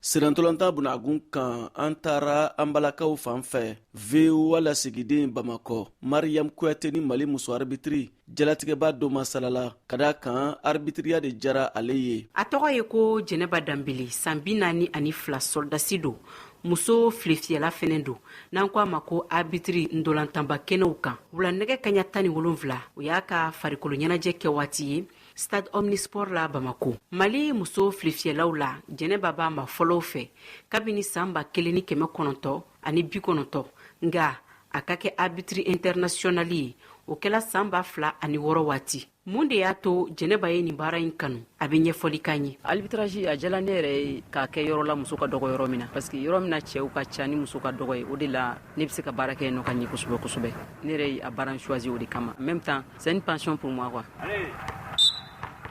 Sennantolatan bunagun kan, an taara an balakaw fan fɛ. VOA lasigiden Bamakɔ, Mariam Kuyate, ni Mali muso aribitiri jalatigɛba dɔ masalala, ka da kan aribitiriya de jara ale ye. A tɔgɔ ye ko Jɛnɛba Danbele, san 42, sɔrɔdasi don, muso filefiyɛla fɛnɛ don, n'an ko a ma ko aribitiri ntolantanba kɛnɛw kan. Wula nɛgɛ kaɲa 17, o y'a ka farikolo ɲɛnajɛ kɛ waati ye Stade Omnisport la Bamako. Mali muso filefiyɛlaw la, Jɛnɛba b'a ma fɔlɔw fɛ kabini san 1990, nka a ka kɛ arbitre international ye, o kɛla san 2006 waati. Mun de y'a to Jɛnɛba ye nin baara in kanu? A bɛ ɲɛfɔli k'an ye. Arbitrage a jala ne yɛrɛ ye k'a kɛ yɔrɔ la muso ka dɔgɔ yɔrɔ min na, parce que yɔrɔ min na cɛw ka ca ni muso ka dɔgɔ ye, o de la ne bɛ se ka baara kɛ yen nɔ ka ɲɛ kosɛbɛ kosɛbɛ. Ne yɛrɛ ye a baara choisi o de kama. En même temps, c'est une passion pour moi, quoi.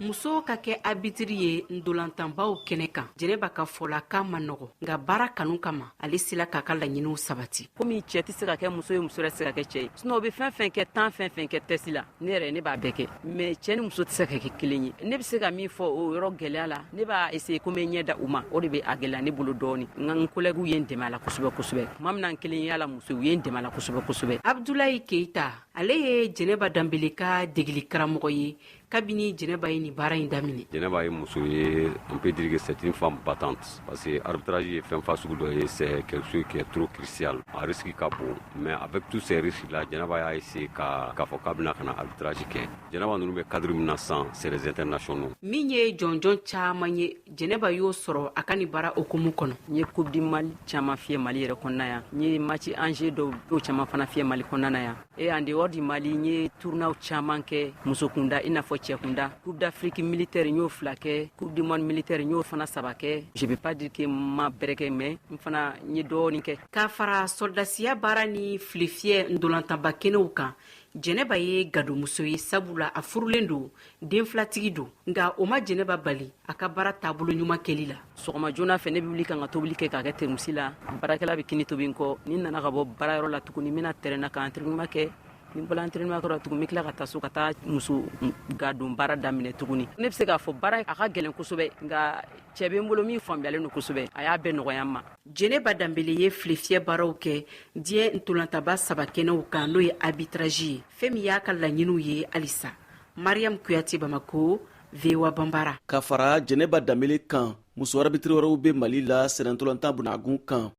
Muso ka kɛ abitiri ye ntolantanbaw kɛnɛ kan, Jɛnɛba ka fɔ la, k'a ma nɔgɔ, nka baara kanu kama, ale sela k'a ka laɲiniw sabati. Komi cɛɛ tɛ se ka kɛ muso ye, muso yɛrɛ tɛ se ka kɛ cɛɛ ye. Sinon o bɛ fɛn fɛn kɛ, temps fɛn fɛn kɛ test la, ne yɛrɛ ne b'a bɛɛ kɛ, mais cɛɛ ni muso tɛ se ka kɛ kelen ye. Ne bɛ se ka min fɔ o yɔrɔ gɛlɛya la, ne b'a essayer komi ɲɛ da u ma, o de bɛ a gɛlɛya ne bolo dɔɔni. Nka n collègues ye n dɛmɛ a la kosɛbɛ kosɛbɛ. Tuma min na n kelen y'a la muso, u ye n dɛmɛ a la kosɛbɛ kosɛbɛ. Abdulayi Keita, ale ye Jɛnɛba Danbele ka degeli karamɔgɔ ye kabini Jɛnɛba ye nin baara in daminɛ. Jɛnɛba ye muso ye, on peut dire que c'est une femme battante, parce que arbitrage ye fɛn fasugu dɔ ye, c'est quelque chose qui est trop crucial, a risque ka bon. Mais avec tous ces risques là, Jɛnɛba y'a essayé ka k'a fɔ k'a bɛna ka na arbitrage kɛ. Jɛnɛba ninnu bɛ cadre min na sisan, c'est les internationaux. Min ye jɔnjɔn caman ye, Jɛnɛba y'o sɔrɔ a ka nin baara hukumu kɔnɔ. N ye Coupe du Mali caman fiyɛ Mali yɛrɛ kɔnɔna yan, n ye match enjeu dɔw caman fana fiyɛ Mali kɔnɔna na yan. Et en dehors du Mali, n ye tournoi caman kɛ muso kunda i n'a fɔ cɛ kunda. Coupe d'Afrique militaire, n y'o fila kɛ. Coupe du monde militaire, n y'o fana saba kɛ. Je peux pas dire que n ma bɛrɛ kɛ, mais n fana n ye dɔɔni kɛ. K'a fara sɔrɔdasiya baara ni filefiyɛ ntolantanba kɛnɛw kan, Jɛnɛba ye gadomuso ye, sabula a furulen don, den filatigi don. Nka o ma Jɛnɛba bali a ka baara taabolo ɲuman kɛli la. Sɔgɔma joona fɛ, ne bɛ wuli ka n ka tobili kɛ k'a kɛ thermos la. Baarakɛla bɛ kini tobi n kɔ. Ni n nana ka bɔ baarayɔrɔ la tuguni, n bɛna terrain na ka entraînement kɛ. Ni n bɔra entraînement kɔrɔ tuguni, n bɛ tila ka taa so ka taa muso gadon baara daminɛ tuguni. Ne bɛ se k'a fɔ baara a ka gɛlɛn kosɛbɛ, nka cɛ bɛ n bolo min faamuyalen don kosɛbɛ, a y'a bɛɛ nɔgɔya n ma. Jɛnɛba Danbele ye filefiyɛ baaraw kɛ diɲɛ ntolantaba saba kɛnɛw kan, n'o ye arbitrage ye, fɛn min y'a ka laɲiniw ye halisa. Mariam Kuyate, Bamako, VOA Banbara. Ka fara Jɛnɛba Danbele kan, muso arabitiri wɛrɛw bɛ Mali la sennantolatan bunagun kan.